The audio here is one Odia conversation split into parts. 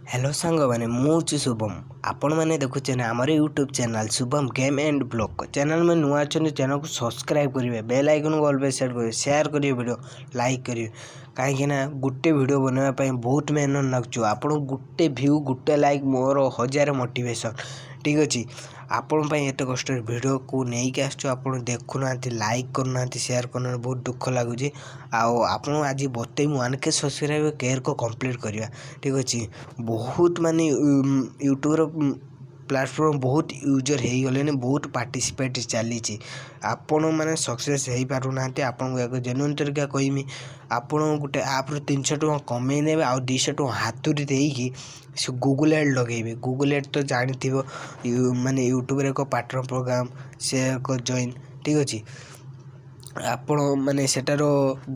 ହ୍ୟାଲୋ ସାଙ୍ଗମାନେ, ମୁଁ ହେଉଛି ଶୁଭମ। ଆପଣମାନେ ଦେଖୁଛନ୍ତି ଆମର YouTube channel Shubham game and blog. Channel ନୂଆ ଅଛନ୍ତି, ଚ୍ୟାନେଲ୍କୁ ସବସ୍କ୍ରାଇବ୍ କରିବେ, ବେଲ୍ ଆଇକନ୍କୁ ଅଲ୍ ପ୍ରେସ୍ ସେଟ୍ କରିବେ, ସେୟାର କରିବେ, ଭିଡ଼ିଓ ଲାଇକ୍ କରିବେ। କାହିଁକିନା ଗୋଟେ ଭିଡ଼ିଓ ବନାଇବା ପାଇଁ ବହୁତ ମେହନତ ଲାଗୁଛି। ଆପଣ ଗୋଟେ ଭ୍ୟୁ, ଗୋଟେ ଲାଇକ୍ ମୋର ହଜାରେ ମୋଟିଭେସନ୍। ଠିକ୍ ଅଛି, ଆପଣ ପାଇଁ ଏତେ କଷ୍ଟରେ ଭିଡ଼ିଓକୁ ନେଇକି ଆସୁଛୁ, ଆପଣ ଦେଖୁନାହାନ୍ତି, ଲାଇକ୍ କରୁନାହାନ୍ତି, ସେୟାର କରୁନାହାନ୍ତି, ବହୁତ ଦୁଃଖ ଲାଗୁଛି। ଆଉ ଆପଣ ଆଜି ବତେଇବୁ 1K subscriber କେରକ କମ୍ପ୍ଲିଟ୍ କରିବା। ଠିକ୍ ଅଛି, ବହୁତ ମାନେ ୟୁଟ୍ୟୁବ୍ର ପ୍ଲାଟଫର୍ମ ବହୁତ ୟୁଜର୍ ହେଇଗଲେଣି, ବହୁତ ପାର୍ଟିସିପେଟ୍ ଚାଲିଛି, ଆପଣମାନେ ସକ୍ସେସ୍ ହେଇପାରୁନାହାନ୍ତି। ଆପଣଙ୍କୁ ଏକ ଜେନୁଇନ୍ ତରିକା କହିମି, ଆପଣ ଗୋଟେ ଆପ୍ରୁ 300 ଟଙ୍କା କମେଇ ନେବେ ଆଉ 200 ଟଙ୍କା ହାତୁରି ଦେଇକି ସେ ଗୁଗୁଲ୍ ଆଡ଼୍ ଲଗେଇବେ। ଗୁଗୁଲ୍ ଆଡ଼୍ ତ ଜାଣିଥିବ, ମାନେ ୟୁଟ୍ୟୁବ୍ରେ ଏକ ପାର୍ଟନର୍ ପ୍ରୋଗ୍ରାମ୍, ସେ ଏକ ଜଏନ୍। ଠିକ୍ ଅଛି, ଆପଣ ମାନେ ସେଟାର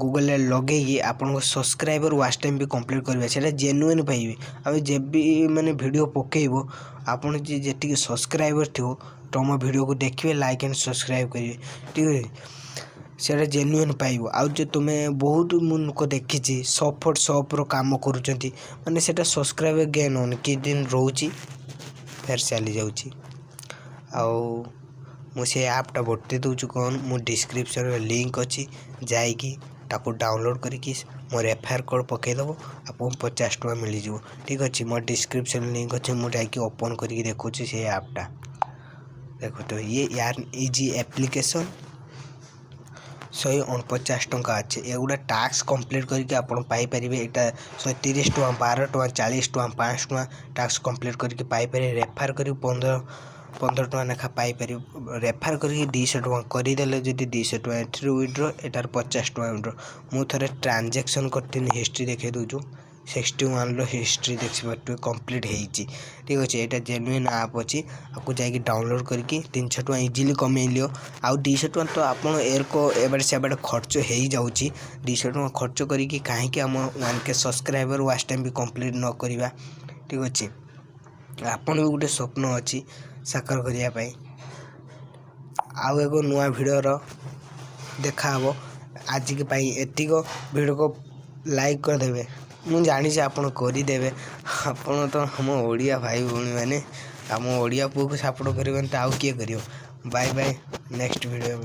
ଗୁଗଲ୍ରେ ଲଗେଇକି ଆପଣଙ୍କ ସବସ୍କ୍ରାଇବର୍ ୱାଚ୍ ଟାଇମ୍ ବି କମ୍ପ୍ଲିଟ୍ କରିବେ, ସେଇଟା ଜେନୁଇନ୍ ପାଇବେ। ଆଉ ଯେବେ ମାନେ ଭିଡ଼ିଓ ପକେଇବ, ଆପଣ ଯେତିକି ସବସ୍କ୍ରାଇବର୍ ଥିବ, ତୁମ ଭିଡ଼ିଓକୁ ଦେଖିବେ, ଲାଇକ୍ ଆଣ୍ଡ ସବସ୍କ୍ରାଇବ୍ କରିବେ। ଠିକ୍ ଅଛି, ସେଇଟା ଜେନୁଇନ୍ ପାଇବ। ଆଉ ଯେ ତୁମେ ବହୁତ ମୁଁ ଲୋକ ଦେଖିଛି, ସପୋର୍ଟ ସପ୍ର କାମ କରୁଛନ୍ତି, ମାନେ ସେଇଟା ସବସ୍କ୍ରାଇବର୍ ଗେନ୍ ହେଉନି, କିଛି ଦିନ ରହୁଛି, ଫେର୍ ଚାଲି ଯାଉଛି। ଆଉ ମୁଁ ସେ ଆପ୍ଟା ବତେଇ ଦେଉଛି କ'ଣ, ମୁଁ ଡିସ୍କ୍ରିପ୍ସନ୍ରେ ଲିଙ୍କ୍ ଅଛି, ଯାଇକି ତାକୁ ଡାଉନଲୋଡ଼୍ କରିକି ମୋ ରେଫର୍ କୋଡ଼୍ ପକାଇଦେବ, ଆପଣଙ୍କୁ 50 ଟଙ୍କା ମିଳିଯିବ। ଠିକ୍ ଅଛି, ମୋ ଡିସ୍କ୍ରିପ୍ସନ୍ ଲିଙ୍କ୍ ଅଛି। ମୁଁ ଯାଇକି ଓପନ୍ କରିକି ଦେଖୁଛି ସେ ଆପ୍ଟା। ଦେଖନ୍ତୁ, ଇଏ ୟାର ଇଜି ଆପ୍ଲିକେସନ୍, 149 ଟଙ୍କା ଅଛି। ଏଗୁଡ଼ା ଟାସ୍କ କମ୍ପ୍ଲିଟ୍ କରିକି ଆପଣ ପାଇପାରିବେ। ଏଇଟା 130 ଟଙ୍କା, 12 ଟଙ୍କା, 40 ଟଙ୍କା, 5 ଟଙ୍କା ଟାସ୍କ କମ୍ପ୍ଲିଟ୍ କରିକି ପାଇପାରିବେ। ରେଫର୍ କରିକି 15 15 ଟଙ୍କା ଲେଖା ପାଇପାରିବେ। ରେଫର୍ କରିକି 200 ଟଙ୍କା କରିଦେଲେ ଯଦି, 200 ଟଙ୍କା ଏଥିରୁ ୱିଡ୍ର, ଏଟାରୁ 50 ଟଙ୍କା ୱିଡ୍ର। ମୁଁ ଥରେ ଟ୍ରାଞ୍ଜାକ୍ସନ୍ କରିଥିଲି, ହିଷ୍ଟ୍ରି ଦେଖାଇ ଦେଉଛୁ। 61ର ହିଷ୍ଟ୍ରି ଦେଖିପାରୁଥିବେ, କମ୍ପ୍ଲିଟ୍ ହେଇଛି। ଠିକ୍ ଅଛି, ଏଇଟା ଜେନୁଇନ୍ ଆପ୍ ଅଛି। ଆକୁ ଯାଇକି ଡାଉନଲୋଡ଼୍ କରିକି 300 ଟଙ୍କା ଇଜିଲି କମେଇ ନିଅ। ଆଉ 200 ଟଙ୍କା ତ ଆପଣ ଏରକ ଏବାଡ଼େ ସେବାଡ଼େ ଖର୍ଚ୍ଚ ହେଇଯାଉଛି। 200 ଟଙ୍କା ଖର୍ଚ୍ଚ କରିକି କାହିଁକି ଆମ 1K subscriber watch time ବି କମ୍ପ୍ଲିଟ୍ ନ କରିବା? ଠିକ୍ ଅଛି, ଆପଣ ବି ଗୋଟେ ସ୍ୱପ୍ନ ଅଛି ସାକାର କରିବା ପାଇଁ। ଆଉ ଏକ ନୂଆ ଭିଡ଼ିଓର ଦେଖାହେବ। ଆଜିକି ପାଇଁ ଏତିକ। ଭିଡ଼ିଓକୁ ଲାଇକ୍ କରିଦେବେ, ମୁଁ ଜାଣିଛି ଆପଣ କରିଦେବେ। ଆପଣ ତ ଆମ ଓଡ଼ିଆ ଭାଇ ଭଉଣୀମାନେ, ଆମ ଓଡ଼ିଆ ପୁଅକୁ ସପୋର୍ଟ କରିବେନି ତ ଆଉ କିଏ କରିବ? Bye bye, next video.